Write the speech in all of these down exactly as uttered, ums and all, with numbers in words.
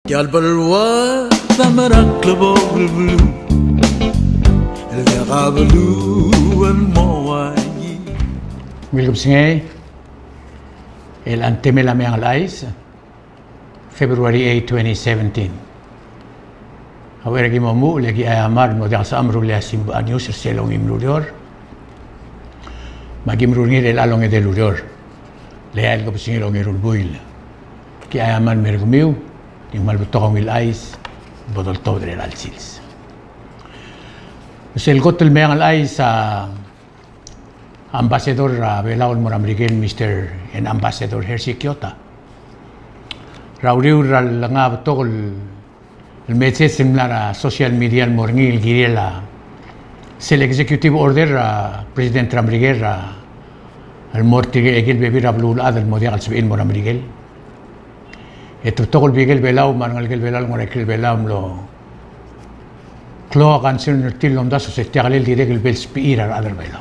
Tia el beluu a mera el klebokel el beluu, el diak a beluu el mo uaisei. Ungil kebesengei el chang e temel a Meang el Chais, February eight, twenty seventeen. A uchei er a ki mo omuchel e aki aiamar el mo diak el sebecham el rullii a Simba News er sel ongeim el ureor. Me aki meruul er ngii er chelecha el ongede el ureor. Le eai el kebesengil a ongeru el buil. Aki aiamar el mer kemiu, ng di kmal betok a ungil chais, bo doltobed er chelecha el sils. Sel kot el Meang el Chais a Ambassador er a Belau el mo er a Merikel, Mister and Ambassador Hersey Kyota. Er a uriul er a lengai a betok el, el message el mla er a social media el mo er ngii el kirel a sel executive order er a President er a Merikel er a, el mo er tirke el bebil er a beluulechad el mo diak el sebechir el mo er a Merikel. E te betok el bek el Belau me a rengelekel Belau el ngar er a ikrel Belau el mlo klou a concern er tir el omdasu e se tia el dirrek el bo lsebechir a rechad er Belau.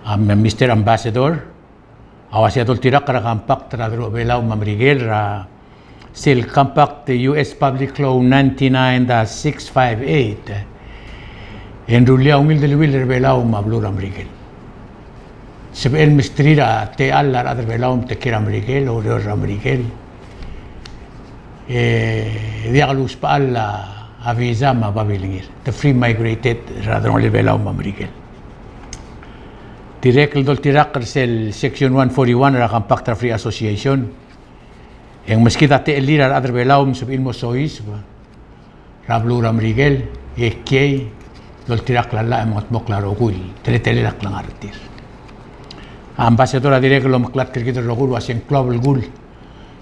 A Mister Ambassador a uase a doltirakl er a compact er a deleuchel Belau me a Merikel er a sel compact U S Public Law ninety-nine dash six five eight. E ng rullii a ungil deleuill er Belau me a beluu er a Merikel. Sebechel el mesterir a techall a rechad er Belau me te kiei er a Merikel, oureor er a Merikel. E diak el usbechall a visa me a babilngir. Te free migrated er a delongelel Belau me a Merikel. Dirrek el doltirakl er sel section one forty-one er a Compact er a Free Association. E ng meskid a techellir a rechad er Belau me sebechir el mo soiseb er a beluu er a Merikel, e kiei, doltirakl a llach e mengetmokl a rokui el teletelel a klengar er tir. A Ambassador a dirrek el omeklatk er kid el rokui el uase ng klou a belkul,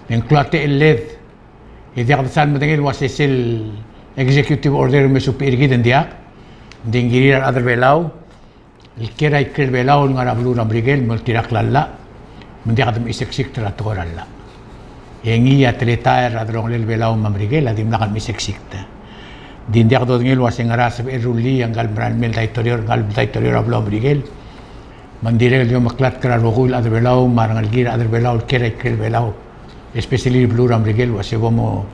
e ng klou a techelled, e diak desal medengei el uase sel executive order el me subechir er kid, ng diak, ng di ng kirir a rechad er Belau el kiei er a ikrel Belau el ngar er a beluu er a Merikel el mo oltirakl a llach, me ng diak de mechisiksikt er a tekoi er a llach. E ngii a teletael er a delongelel Belau me a Merikel a dimlak el mechisiksikt. Ng di ng diak dodengei el uase ngera sebechel el rullii a ngka el merael mei el daitorio, ngka el daitorio er a beluu er a Merikel. Me ng dirrek el di omeklatk er a rokui el chad er Belau me a rengelekir a chad er Belau el kiei er a ikrel Belau, especially er a beluu er a Merikel, el uase bo mo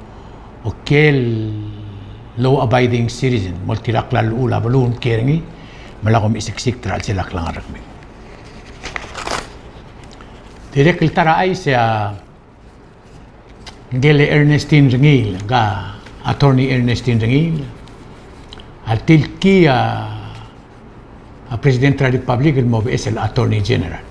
okiei el law-abiding citizen, mo oltirakl a llechul a beluu el kiei er ngii, me lak omechisiksikt er a chelsel a klengar er kemiu. Dirrek el ta er a chais e a ngike el Ernestine Rengiil, ngka Attorney Ernestine Rengiil, a tilkii a a President er a Republic el mo beches el Attorney General.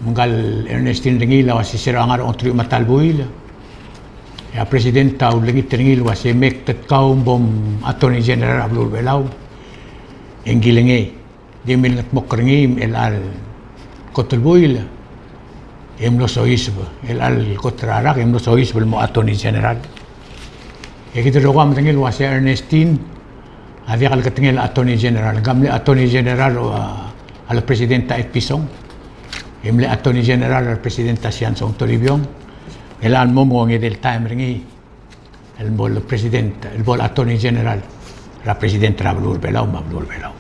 Me ngka el Ernestine Rengiil a uase se er a ngar er a ongeteruich me a ta el buil, e a President a ulengit er ngii el uase me kede kau me bo Attorney General er a beluu er a Belau, e ng kilengei. Di mlengetmokl er ngii me chelecha el kot el buil e mlo soiseb, chelecha el kot er a rak e mlo soiseb el mo Attorney General. E kid el rokui a medengei el uase a Ernestine a diak el ketengel a Attorney General. Ngka a mle Attorney General er a, a le President a Etpison, e mle Attorney General er a President a Sianson Toribiong, chelecha el mo mo ongedei el taem er ngii el bo le President, el bo le Attorney General er a President er a beluu er a Belau me a beluu er a Belau.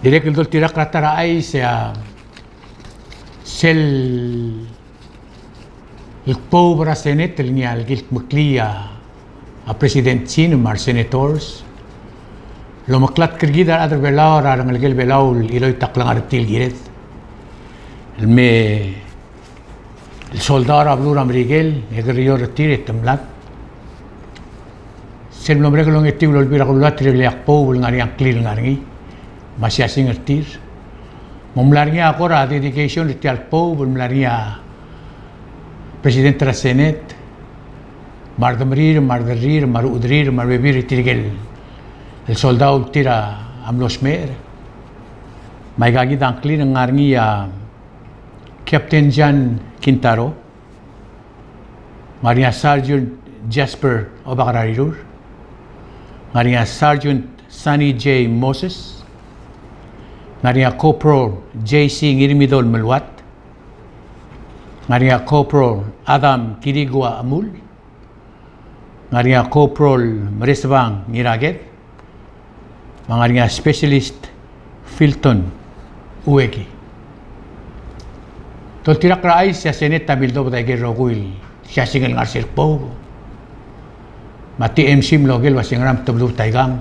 Dirrek el doltirakl er a ta er a chais e a sel kboub er a Senate el ngii a lekildmeklii a President Chin me a re Senators el omeklatk er kid a rechad er Belau er a rengelekel Belau el chiloit a klengar er tir el kired el me el soldau er a beluu er a Merikel, e kerior er tir e te mlad. Sel mlo merek el ongetiu el Olbiil er a Kelulau a tirke el kboub el ngar er ngii a ngklir el ngar er ngii me a siasing er tir. Me ng mla er ngii a kora dedication er tia el kboub el mla er ngii a President er a Senate me a redemerir me a rederrir me a ruchederir me a rebebil er tirke el soldau el tir a mlo smecher. Me aika kid a ngklir el ngar er ngii a Captain John Kintaro, ngar er ngii a Sergeant Jasper Obakararirur, ngar er ngii a Sergeant Sonny J. Moses, ngar er ngii a Corporal J C Ngirmidol Meluat, ngar er ngii a Corporal Adam Kirigua Amul, ngar er ngii a Corporal Meresbang Ngiraked, me a ngar er ngii a Specialist Filton Ueki. Doltirakl er a chais e a Senate a mildobed aike el rokui el siasing el ngar er sel kboub. Me a T M C a mlo oker el uase ngera me te beluut aikang.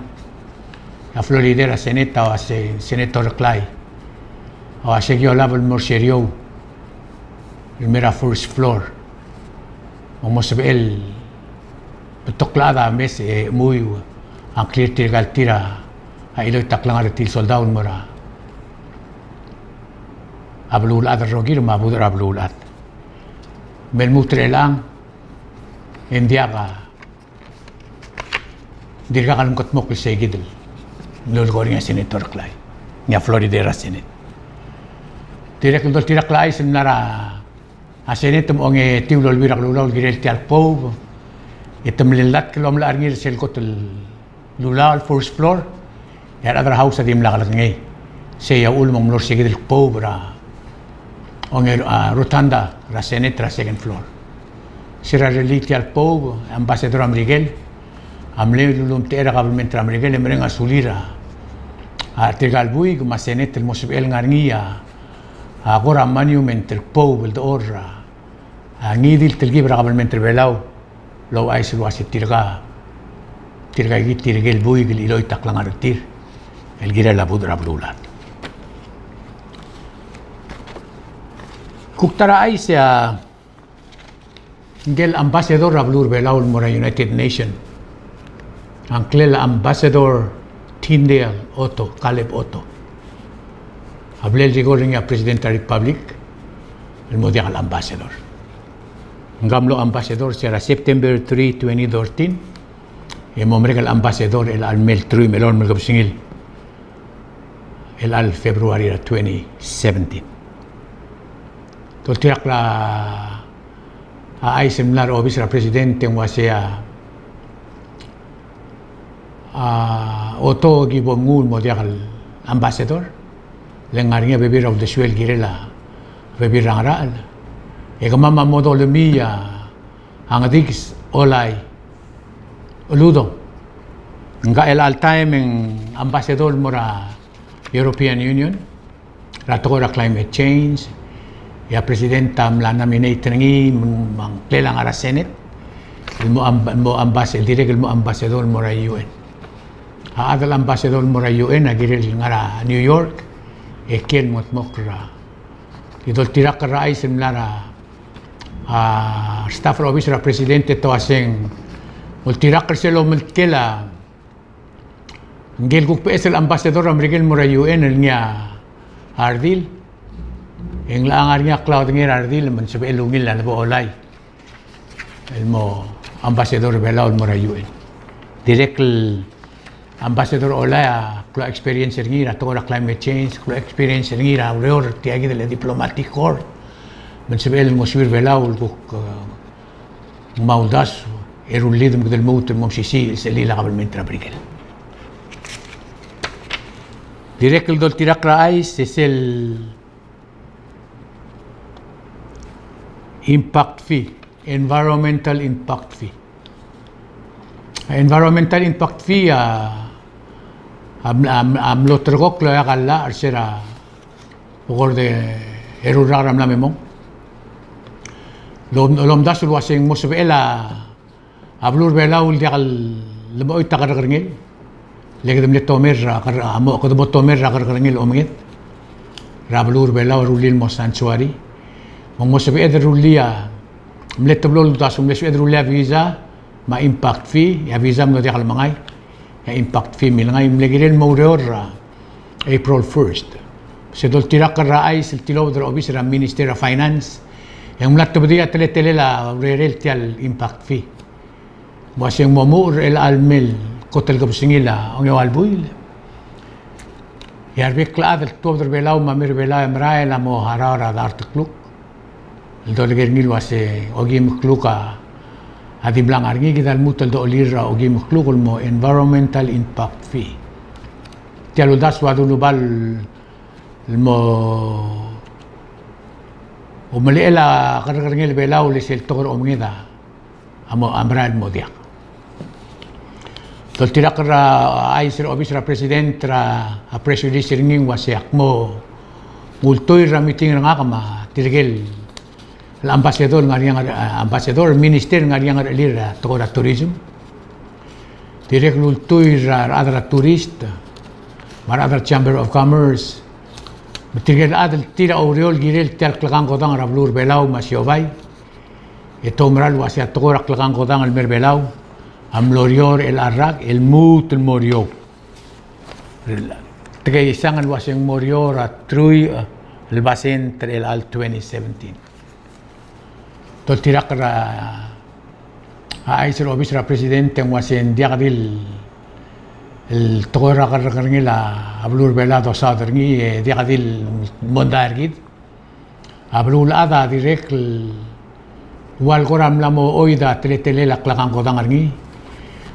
A floor leader er a Senate a uase, Senator Reklai a uase ki olab el mo er se er eou el mei er a first floor. Me ng mo sebechel el betok el chad a mes e chemuiu a ngklir tirka el tir a chiloit a klengar er tir el soldau el mo er a beluulechad el rokir me a budech er a beluulechad. Me lmuut er chelechang e ng diak a, ng dirkak el mkedmokl sei kid el lolekoi er ngii a Senator Reklai, ngii a floor leader er a Senate. Dirrek el doltirakl a chais el mla er a Senate me a ongetiu el Olbiil er a Kelulau el kirel tia el kboub e te mle llatk el omelechar er ngii er sel kot el ulaol, first floor, e a rechad er a House a dimlak lekengei. Sei a uchul me ng mlo er se kid el kboub er a onge, a, rotunda er a Senate er a second floor. Se er a lerellii tia el kboub, a Ambassador er a Merikel a mle uluumtechei er a kabelment er a Merikel e mereng a sulir a, a tirka el buik me a Senate el mo sebechel ngar er ngii a, a kora monument el kboub el dechor er a, a ngii di el telkib er a kabelment er a Belau el ouchais el uase tirka, tirka kid tirke el buik el chiloit a klengar er tir el kirel a budech er a beluulechad. Kuk ta er a chais e a ngike el ambassador er a beluu er a Belau el mo er a United Nation a ngklel a Ambassador Tyndale Otto, Caleb Otto, a blal rekord er ngii a President er a Republic el mo diak el ambassador. Ngka a mlo ambassador se er a September three, twenty thirteen, e mo merek el ambassador er chelecha el mei el teruich me a elolem el kebesengil er chelecha el February er a twenty seventeen. Doltirakl a chais el mla er a obis er a President e ng uase a, a Otto a ki bo mnguu el mo diak el ambassador, le ng ngar er ngii a bebil er a uldesuel el kirel a bebil er a ngerachel. E kemam a mo dolemii a Ngedikes Olai Uludong. Ngka el chelecha el taem e ng ambassador el mo er a European Union er a tekoi er a climate change. E a President a mla nominate er ngii me ng, me ng klel a ngar er a Senate el mo amb-, el mo ambas-, el dirrek el mo ambassador el mo er a U N. A chad el ambassador el mo er a U N a kirel ngar er a New York e kiei el mengetmokl er a, e doltirakl er a chais el mla er a, a staff er a obis er a President e te uase ng oltirakl er sel omeltkel a ngike el kuk beches el ambassador er a Merikel el mo er a U N el ngii a redil. E ng locha ngar er ngii a klaodengei er a redil me ng sebechel el ungil a lebo Olai el mo ambassador er a Belau el mo er a U N. Dirrek el ambassador Olai a klou a experience er ngii er a tekoi er a climate change, klou a experience er ngii er a ureor er tia kid el diplomatic corps, me ng sebechel el ngosuir a Belau el kuk, e, ngmai a uldasu e rullid me kede lmuut el mo mesisiich el sel a kabelment er a Merikel. Dirrek el doltirakl er a chais e sel impact fee, environmental impact fee. Environmental impact fee a, a, a, a mlo ulterekokl el oeak a llach er se er a, ko er a eru el rak er a mla me mong. Lo, lomdasu el uase ng mo sebechel a a beluu er a Belau el diak lemechoit a kerrekerngel. Le kede mle tomel er a ker-, a mo, kede mo tomel er a kerrekerngel omenged er a beluu er a Belau e rullii el mo sanctuary. Me ng mo sebeched el rullii a, mle teblo el uldasu, mle sebeched el rullii a visa me a impact fee, e a visa a mlo diak lemengai, e a impact fee a milengai, mle kirel el mo oureor er a April first. Se doltirakl er a chais el tilobed er a obis er a Minister er a Finance, e ng mla tebedii a teletelel a urerel tia el impact fee. Ng uase ng mo muchel er chelecha el mei el kot el kebesengil a ongeua el buil. E a rebek el chad el tuobed er a Belau me a mei er a Belau e merael a mo harau er a dart el kluk el dolekoi er ngii el uase okeim el kluk a, a di mla ngar er ngii, kid a lmuut el dochelir er a okeim el kluk el mo environmental impact fee. Tia el uldasu a dulubal el mo omelechel a kerrekerngel a Belau le sel tekoi er a omenged a a mo, a merael el mo diak. Doltirakl er a chais er a obis er a President er a press release er ngii ng uase ak mo ultuil er a meeting er ngak me a Tirke el ambassador el ngar er ngii a, ambassador, minister el ngar er ngii a ngerechelir er a tekoi er a tourism. Dirrek el ultuil er a rechad er a tourist, me a rechad er a Chamber of Commerce, me tirke el chad el tir a oureor el kirel tia el klekangkodang er a beluu er a Belau me a siobai. E te oumera el uasei a tekoi er a klekangkodang el mei er a Belau a mlo er eou er chelecha el rak, el lmuut el mo er eou. Te keisang el uasei ng mo er eou er a truich el basent er chelecha el twenty seventeen. Doltirakl er a chais er a obis er a president e ng uasei ng diak di el, el tekoi er a kerrekerngel a beluu er a Belau a dosaod er ngii, e diak di el mondai er kid. A beluulechad a dirrek el ua el kora mla mo oid a teletelel a klekangkodang er ngii.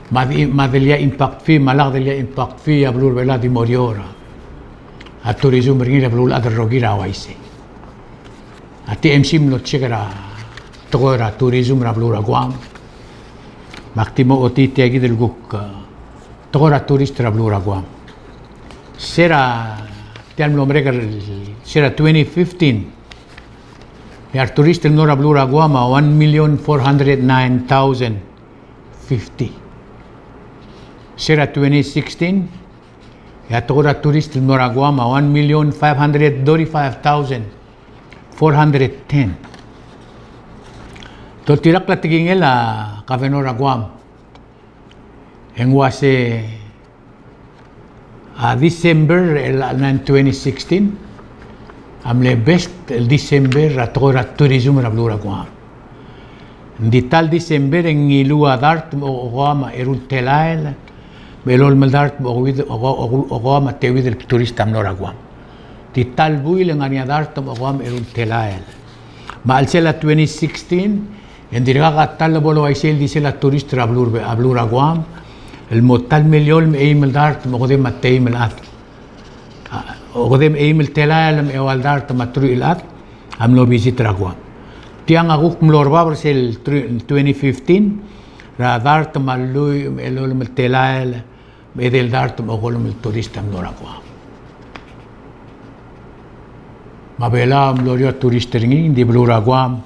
Me a di, me a delii a impact fee, me a lak delii a impact fee a beluu er a Belau a di mo er eou er a tourism er ngii er a beluulechad el rokir a uaisei. A TMC a mlo check er a tekoi er a tourism er a beluu er a Guam. Me ak di mo ochotii tia kid el kuk, eh, tekoi er a tourist er a beluu er a Guam. Se er a tia el mlo merek er, se er a twenty fifteen, e a retourist el mlo er a beluu er a Guam a one million four hundred nine thousand fifty. Se er a twenty sixteen, e a tekoi er a tourist el mlo er a Guam a one million five hundred thirty-five thousand four hundred ten. Doltirakl a tekingel a governor er a Guam e ng uasei a December er chelecha el twenty sixteen a mle best el December er a tekoi er a tourism er a beluu er a Guam. Ng di ta el December e ng ngiluu a dart me a okeua me a eru el telael, me a elolem el dart me a okeuid, oke-, oke-, okeua me a teuid el tourist a mlo er a Guam. Di ta el buil e ng ngar er ngii a dart me a okeua me a eru el telael. Me a chelsel a twenty sixteen, e ng dirkak a ta el bo el uaisei el di sel a tourist er a beluu er a Be-, a beluu er a Guam el mo ta el miliol me a eim el dart me a okedei me a teim el chad. A, okedei me a eim el telael me a eua el dart me a truich el chad a mlo visit er a Guam. Tiang a kuk mlo er bab er sel tru-, twenty fifteen, er a dart me a lluich me a elolem el telael me a edei el dart me a okelolem el tourist a mlo er a Guam. Me a Belau a mlo er eou a tourist er ngii, ng di beluu er a Guam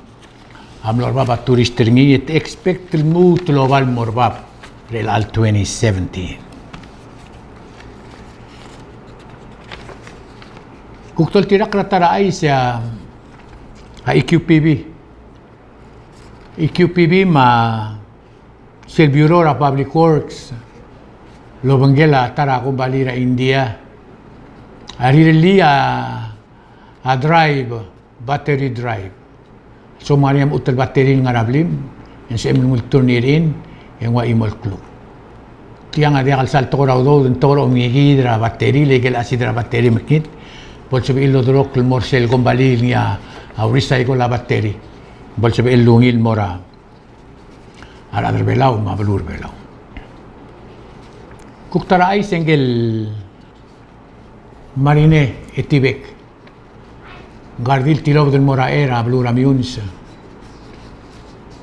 a mlo er bab a tourist er ngii, e te expect el lmuut el oba el mo er bab er chelecha el twenty seventeen. Kuk doltirakl er a ta er a chais a, a EQPB. EQPB me a sel Bureau er a Public Works el obengkel a ta er a kombalii er a India a rirellii a, a drive, battery drive. So ng ngar er ngii a mechut el battery el ngar er a blim, e ng sebechem el nguu el turn er ngii e ng ua chimo el kluk. Tiang a diak el sal tekoi er a udoud, ng tekoi er a omengikid er a battery, le ikel acid er a battery mekngit. Bo lsebechir el oldurokl el mo er sel kombalii el ngii a, a recycle a battery. Bo lsebechir el ungil el mo er a a rechad er a Belau me a beluu er a Belau. Kuk ta er a chais e ngike el Marine Etibek, ng kar di el tilobed el mo er a, er a beluu er a Meyuns.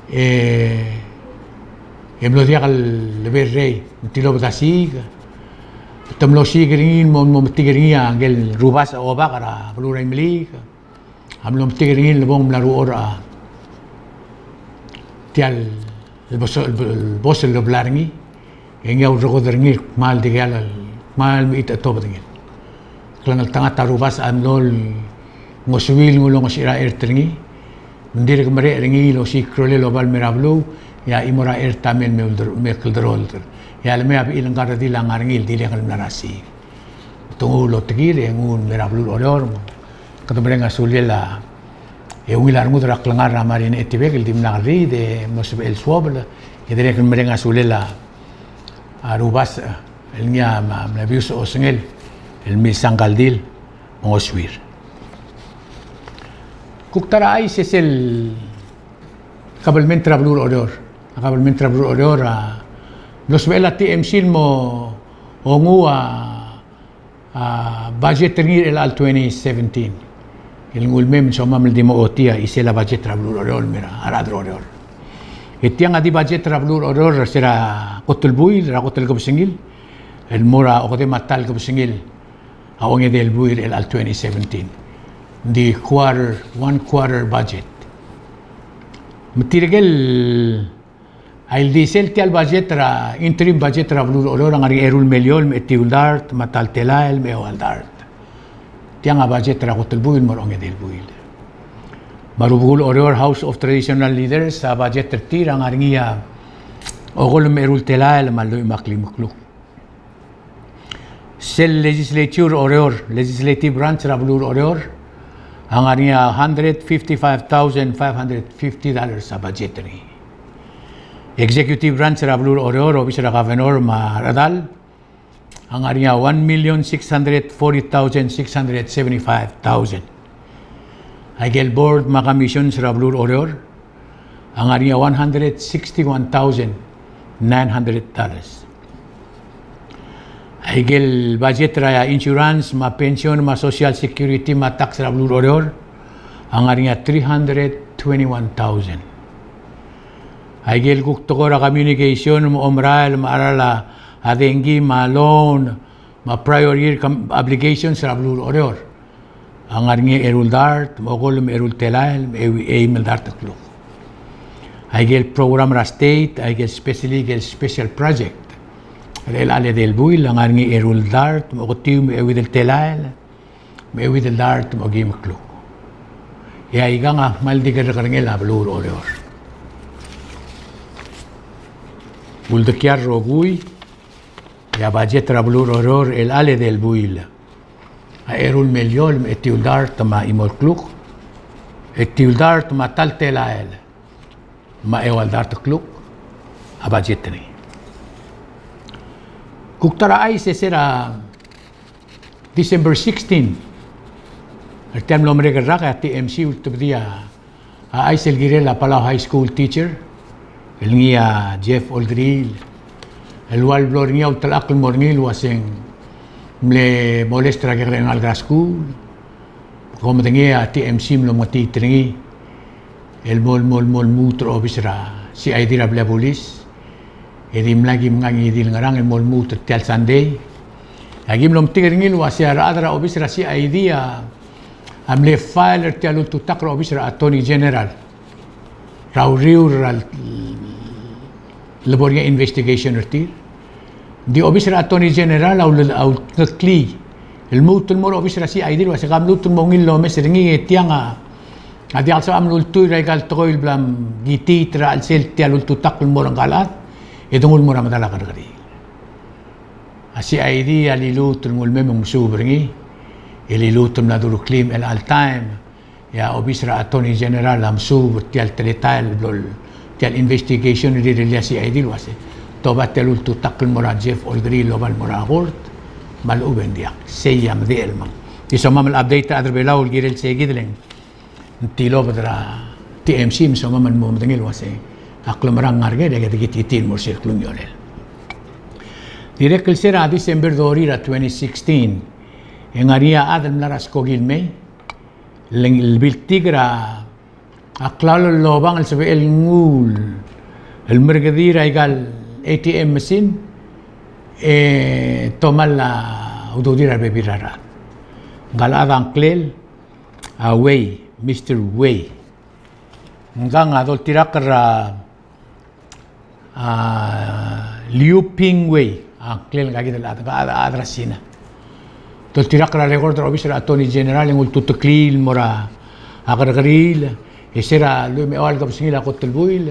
E, e mlo diak el lebo er rei, ng tilobed a siik. Te mlo siik er ngii, mo, mo metik er ngii a ngike el rubasech a obak er a beluu er a Imeliik. A mlo metik er ngii el lebong mla ruchor a tia el bos, el bos el blai er ngii, e ngii a ulrekod er ngii el kmal dikea el, kmal mechitechut a tobed er ngii. Klengeltengat a rubasech a mlo ngosuir el nguu el ongosechir a chert er ngii, me ng dirk merek er ngii el osiik a rolel el oba el mei er a beluu, e a chimo er a chert a mei el me ulder-, me klderolt. E a lemei a bechil ngka el redil a ngar er ngii el dirrek el mla er a siik. Te nguu el otekir e nguu el mei er a beluu er Oreor. Kede mereng a sulel a, e ungil a rengud er a klengar er a Marine Etibek el dimlak riid e mlo sebechel el suobel, e dirrek el mereng a sulel a, a rubasech el ngii a mla, mla bius a osengel el milsa ngka el dil me ngosuir. Kuk ta er a chais e sel kabelment er a beluu er Oreor. A kabelment er a beluu er Oreor a mlo sebechel a TMC el mo nguu a, a budget er ngii er chelecha el twenty seventeen. El nguu el mei me ng somam el di mo ochotii a chisel a budget er a beluu er Oreor el mei er a rechad er Oreor. E tiang a di budget er a beluu er Oreor er se er a kot el buil, er a kot el kebesengil, el mo er a okedei me a ta el kebesengil a ongedei el buil er chelecha el twenty seventeen. Ng di quarter, one quarter budget. Me tirke el, a ildisel tia el budget er a, interim budget er a beluu er Oreor a ngar er ngii a eru el miliol me a etiu el dart me a ta el telael me a eua el dart. Tiang a budget er a kot el buil el mo er a ongedei el buil. Me a rubekul Oreor House of Traditional Leaders a budget er tir a ngar er ngii a okolem me a eru el telael me a lluich me a klim el kluk. Sel legislature er Oreor, legislative branch er a beluu er Oreor, a ngar er ngii a hundred fifty-five thousand five hundred fifty dollars a budget er ngii. Executive branch er a beluu er Oreor, obis er a governor me a rechedal, a ngar er ngii a one million six hundred forty thousand six hundred seventy-five thousand. Aike el board me a commissions er a beluu er Oreor, a ngar er ngii a one hundred sixty-one thousand nine hundred dollars. Aike el budget er a insurance me a pension me a social security me a tax er a beluu er Oreor, a ngar er ngii a three hundred twenty-one thousand. Aike el kuk tekoi er a communication me a omerael me a cheral a dengki me a loan me a prior year com-, obligations er a beluu er Oreor, a ngar er ngii a eru el dart me a okolem me a eru el telael me a eim el dart el kluk. Aike el program er a state, aike el specially, aike el special project er chelecha el edei el buil, a ngar er ngii a eru el dart me a oketiu me a euid el telael me a euid el dart me a okeim el kluk. E aikang a kmal di kerrekerengel a beluu er Oreor. Uldekial rokui, e a budget er a beluu er Oreor er chelecha el edei el buil a eru el miliol me a etiu el dart me a chimo el kluk, etiu el dart me a ta el telael me a eua el dart el kluk a budget er ngii. Kuk ta er a chais e se er a December sixteen, er tia el mlo merek el rak, e a T M C a ultebedii a chais el kirel a Palau High School teacher el ngii a Jeff Olderiil, el ua el blo er ngii a ultelechakl el mo er ngii el ua se ng mle molest er a kekerei el ngalek er a skuul. Kom medengei a T M C a mlo metiit er ngii el mo, mo, mo lmuut er a obis er a C I D er a blil a bulis. E dimlak kim ngii di el ngerang el mo lmuut er tia el Sunday. E aki mlo metik er ngii el ua se a rechad er a obis er a C I D a, a mle file er tia el ultutakl er a obis er a Attorney General er a uriul er a lebo er ngii a investigation er tir. Ng di obis er a Attorney General a ul-, a ulteklii el lmuut el mo er a obis er a C I D el ua se ka mluut el mo ungil el omes er ngii e tiang a, a diak el sebecham el ultuil er aika el tekoi el bla mkitiit er a chelsel tia el ultutakl el mo er ngka el chad, e de nguu el mo er a medal a kerrekeriil. A C I D a liluut el nguu el mei me ng mesuub er ngii, e liluut el mla dureklii me chelecha el taem e a obis er a Attorney General a mesuub er tia el teletael el blo, tia el investigation el rirellii a C I D el ua se te oba tia el ultutakl el mo er a Jeff Olderiil el oba el mo er a kort, me a lechub e ng diak. Sei a medechel el mong. Di somam el update er a rechad er a Belau el kirel sei kid el ng tilobed er a T M C me somam el mo medengei el ua se a klemerang a ngar er ngii e kede kitiitii el mo er sel klungiolel. Dirrek el se er a December thirty er a twenty sixteen, e ng ngar er ngii a chad el mla er a skoki el mei el, el biltik er a klalo el lobang el sebechel el nguu el merkedii er aika el A T M machine, e te omal a ududir a rebebil er a rechad. Ngka el chad a ngklel a Wei, Mister Wei. Ngkang a doltirakl er a, a, Liu Ping Wei, a ngklel ngka kid el chad, ngka a chad er a Sina. Doltirakl er a record er a obis er a Attorney General e ng ultuteklii el mo er a kerrekeriil, e se er a lluich me a eua el kebesengil a kot el buil,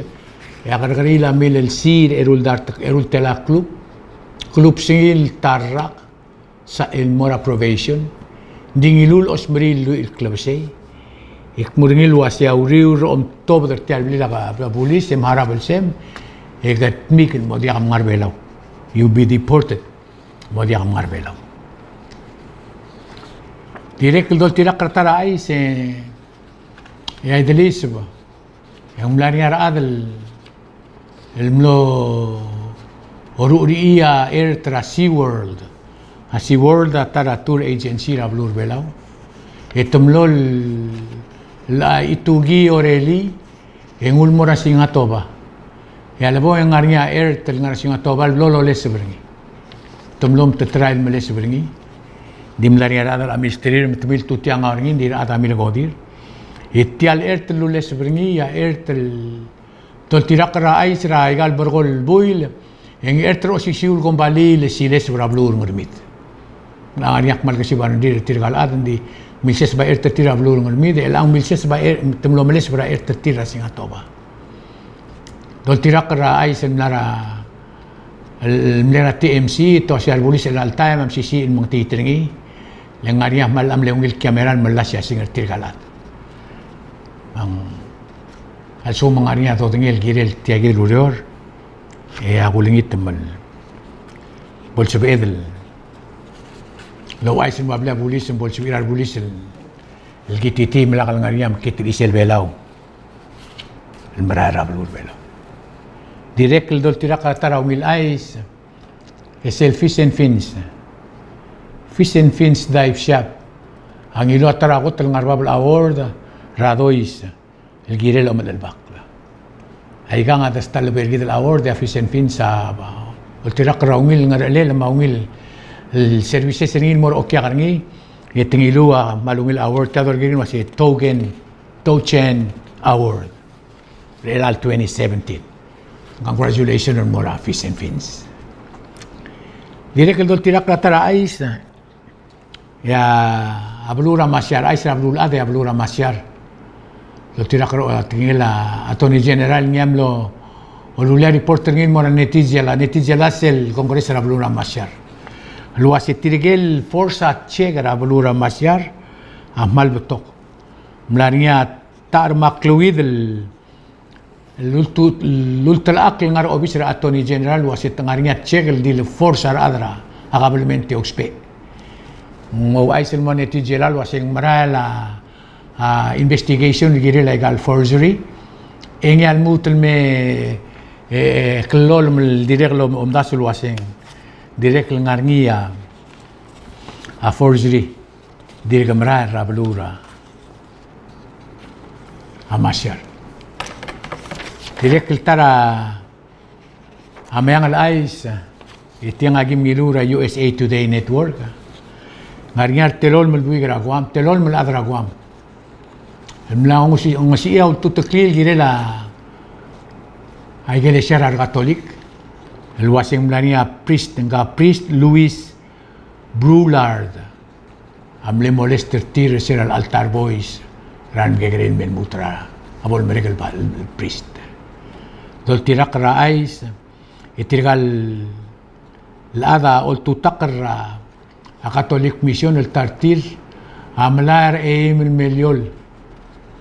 e a kerrekeriil a milelsiich er a eru el dart, eru el telael el kluk, klubesengil ta el rak, sel mo er a probation, ng di ngiluu el osmerii el lluich el klebesei, e kmo er ngii el ua se a uriul er a omtobed er tia el blil a bulis e mharau a belsem, e ke dmik el mo diak mngar er a Belau. You be deported. Mo diak mngar er a Belau. Dirrek el doltirakl er a ta er a chais, e a Ideliseb, e ng mla er ngii a rechad el el mlo orucherichii a ert er a SeaWorld. A SeaWorld a ta er a tour agency er a beluu er a Belau. E te mlo el, el a itukii orelii, e nguu el mo er a Singatoba. E a lebo e ng ngar er ngii a ert el ngar er a Singatoba el blo loleseb er ngii. Te mlo mteterai el meleseb er ngii. Di mla er ngii a rechad el administer me te miltuu tiang a ngar er ngii, ng di rechad a milekodir. E tia el ert el luleseb er ngii a ert el doltirakl er a chais er aika el berkol el buil, e ng ert er a osisiu el kombalii el sileseb er a beluu er Ngermid. Ng ngar er ngii a kmal kesib a rengrir er tirka el chad, ng di milseseb a ert er tir er a beluu er Ngermid, e chelechang milseseb a er, te mlo meleseb er a ert er tir er a Singatoba. Doltirakl er a chais el mla er a, el mle er a T M C, te uaisei a rebulis er chelecha el taem a mesisiich el mengetiit er ngii, le ng ngar er ngii a kmal mle ungil el camera el mellasii a singer er tirka el chad. Me ng, a lsekum ng ngar er ngii a dodengei el kirel tia kid el ureor, e a kulengit me bo lsebeched el ouchais el mo er a blil a bulis, me bo lsebechir a rebulis el, el kititii me lak el ngar er ngii a mekngit el chisel Belau el merael er a beluu er Belau. Dirrek el doltirakl er a ta er a ungil chais, e sel Fish and Fins. Fish and Fins Dive Shop a ngiluu a ta er a kot el ngar er bab el award er a Dois el kirel a omelechelbakl. Aikang a ta el bai er kid el award e a Fish and Fins a, a, oltirakl er a ungil ngerechelel me a ungil el services er ngii el mo er a okiak er ngii, e te ngiluu a kmal ungil award, tia dolekoi er ngii el uasei Token, Token Award er chelecha el twenty seventeen. Congratulations el mo er a Fish and Fins. Dirrek el doltirakl er a ta er a chais, e a beluu er a Marshall, chais er a beluulechad e a beluu er a Marshall. Doltirakl er a tekingel a Attorney General, ngii a mlo olulia report er ngii el mo er a Netizelas, Netizelas a sel Congress er a beluu er a Marshall, el uasei tirke el force a check er a beluu er a Marshall a kmal betok. Mla er ngii a ta er a kleuid el el ultu-, el ultelechakl el ngar er a obis er a Attorney General el uasei te ngar er ngii a check el di le force a rechad er a kabelment e ousbech. Ng ouchais el mo er a Netizelas el uasei ng merael a, a, investigation el kirel aika el forgery. E ngii a lmuut el me, e, e, klolem el dirrek el om-, omdasu el uasei ng dirrek el ngar er ngii a, a forgery. Dirk merael er a beluu er a Marshall. Dirrek el ta er a Meang el Chais, e tiang a kim ngiluu er a U S A Today Network. Ngar er ngii a retelolem el buik er a Guam, telolem el chad er a Guam el mla ongesii-, ongesii a ultuteklii el kirel a ikelesia er a Katolik, el uasei ng mla er ngii a priest, ngka priest Louis Broulard a mle molest er tir er se er a le altar boys er a remekekerei el me lmuut er a bo lemerek el ba-, el priest. Doltirakl er a chais, e tirka el chad a oltutakl er a Catholic Mission el ta er tir a melai er a eim el miliol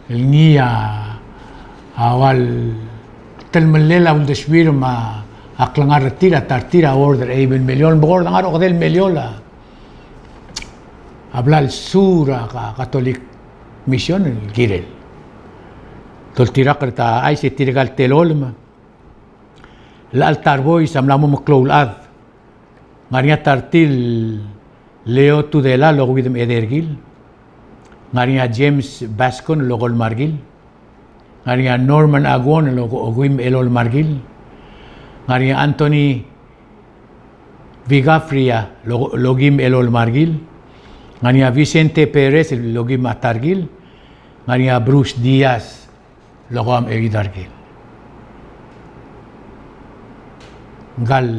el ngii a ua el telemellel a uldesuir me a klengar er tir a ta er tir a order er a eim el miliol, me bo kora ngar er a okedei el miliol a, a bla lsur a Ca-, Catholic Mission el kirel. Doltirakl er a chais e tirka el telolem el altar boys a mla mo meklou el chad. Ngar er ngii a ta er tir el Leo Tudela el okeuid me a edei el kil. Ngar er ngii a James Bascon el okolem a rekil. Ngar er ngii a Norman Aguon el oko-, okeuid me a elolem a rekil. Ngar er ngii a Anthony Vigafria el oko-, el okeuid me a elolem a rekil. Ngar er ngii a Vicente Perez el okeuid me a ta er kil. Ngar er ngii a Bruce Diaz el okeim e edei el kil. Ngka el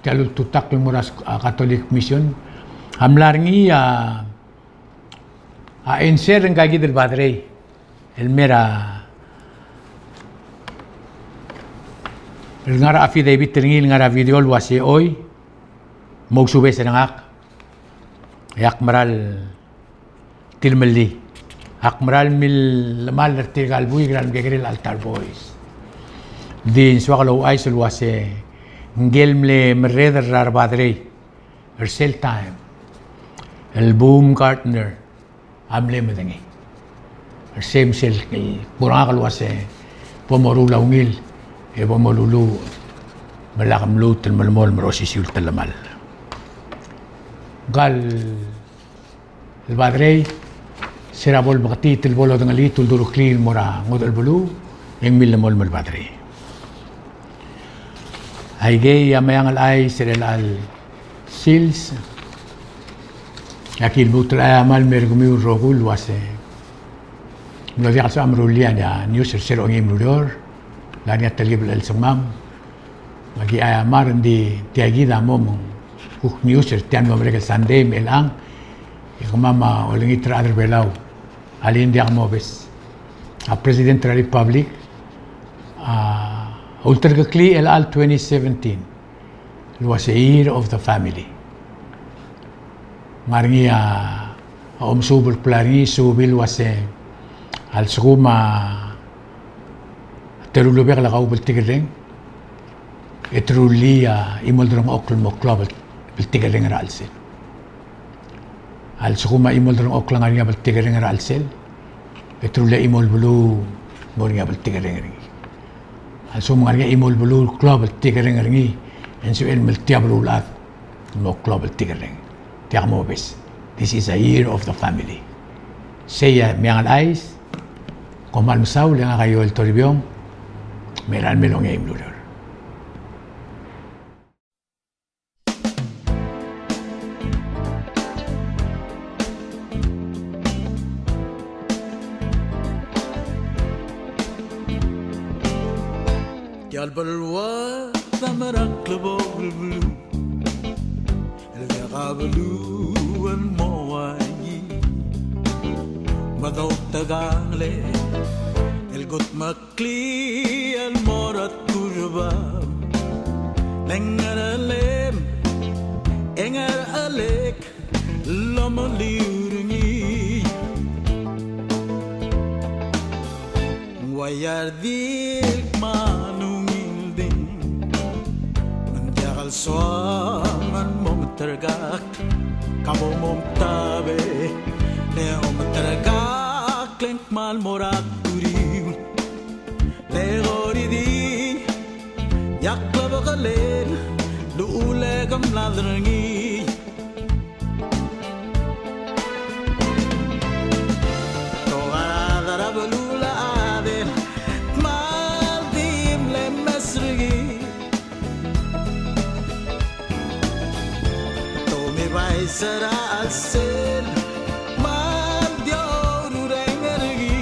tia el ultutakl el mo er a Catholic Mission a mla er ngii a, a answer er ngka kid el badrei el mei er a, el ngar er a affidavit er ngii el ngar er a video el uasei, oi, mousubes er ngak, e ak mera el tilemellii. Ak mera el millemall er tirka el buik er a remekekerei el altar boys. Di ng soak el ouchais el uasei ngike el mle merreder er a rebadrei er sel taem el Baumgartner a mle medengei. Er sei me sel kmo er ngak el uasei bo moruul a ungil e bo moluluuch me lak mluut el melemolem er a osisiu el telemall. Ngka el el badrei, se er a bo lemeketiit el bo lodengelii, uldureklii el mo er a ngodech el beluu, e ng millemolem el badrei. Aikei a Meang el Chais er chelecha el sils, Aki lmuut el aiamar el mer kemiu el rokui el uase ng mlo diak el sebecham el rullii a news er sel ongei el ureor, le ng ngar er ngii a telkib el chelsengmam. Aki aiamar, ng di tia kid a mo me ng kuk news er tia el mo merek el Sunday me chelechang, e kemam a olengit er a rechad er Belau a le ng diak mobes. A President er a Republic a ulterekeklii chelecha el twenty seventeen el uase Year of the Family. Ng ngar er ngii a omesuub el kbla er ngii, suub el uase a lsekum a te rulebek el kaubltikerreng, e te rullii a chimo el delengchokl el mo klou a bltikerreng er a chelsel. A lsekum a chimo el delengchokl a ngar er ngii a bltikerreng er a chelsel, e te rullii a chimo el beluu el mo er ngii a bltikerreng er ngii. A lsekum ng ngar er ngii a chimo el beluu el klou a bltikerreng er ngii, e ng sebechel el meltii a beluulechad el mo klou a bltikerreng. Diak mobes. This is a year of the family. Sei a Meang el Chais, kom kmal mesaul, e ngak a Joel Toribiong, me er a mei el ongei el ureor. Tia el beluad a mera el klebokel beluu, el diak a beluu el mo uaii. Me a doutekangel el kudmeklii el mo er a turbam, le ng ngerchelem, e ngerchelek el omeliu er ngii. Ng uaia redil kmal ungil di, me ng diak el soam el mo meterkakl, ka bo momtab e le ometerkakl e ng kmal mo er a turiul. Le kora di, a klebekelel, luchul e ke mlad er ngii. Te okerad er a beluulechad el kmal di mle mes er ngii. Te omebai er a chelsel, kmal di orureng er ngii.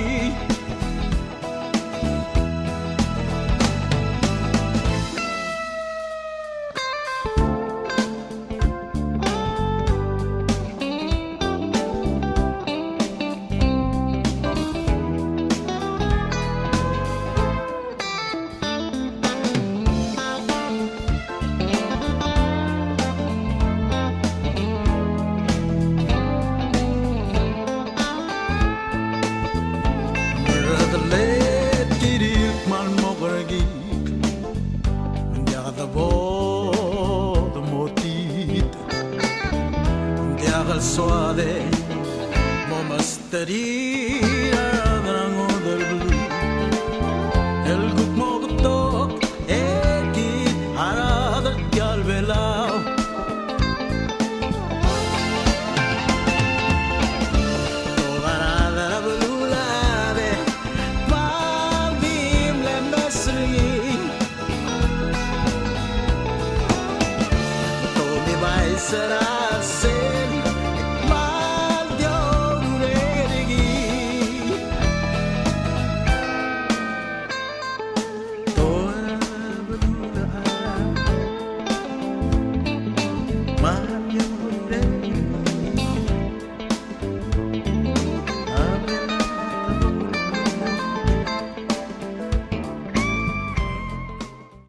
Ng diak debo de mo tit, ng diak el soad e mo mesterir a rechad er a ngodech el beluu el